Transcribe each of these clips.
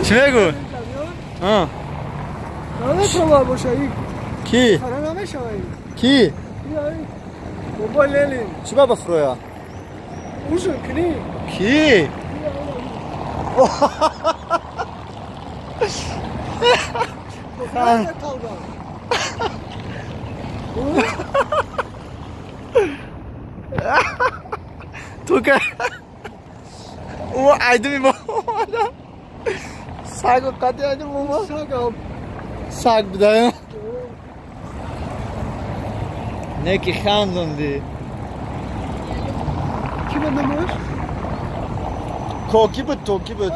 Чӣ мегӯ? Ки? Ки? Чӣ ба бафроя? Ки? Ту ка ӯ айдуми мо омада сагу қади айдум мо саг будаю не ки хандонди. Ки буд номаш? Коки буд, токи буд.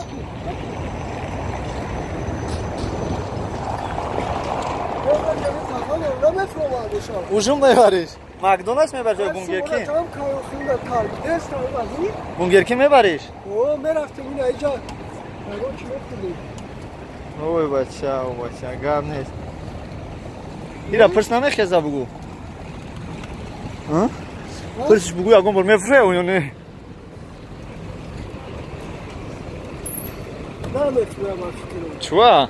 Ужин мебариш? Макдоналдс мебариш ё Бургер Кинг? Бургер Кинг мебариш? Ой бача, ой бача, гап нест. Ира пирс намехеза бугу? Пирсиш бугу ягон бор мефурӯя ё не? Чува?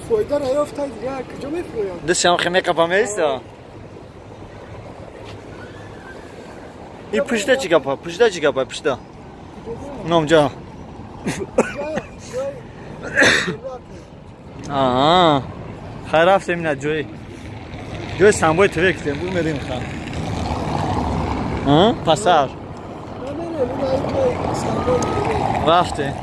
Фоида наёфта дигар куҷо мефурӯям? Дастам хе меқапа меиста? И пушта чӣ гапа? Пушта чӣ гапа? Пушта. Номҷа. Аа. Хай рафтем ина ҷои. Ҷои самбои ТВ китем, бу мерем ха. А? Пасар. Рафтем.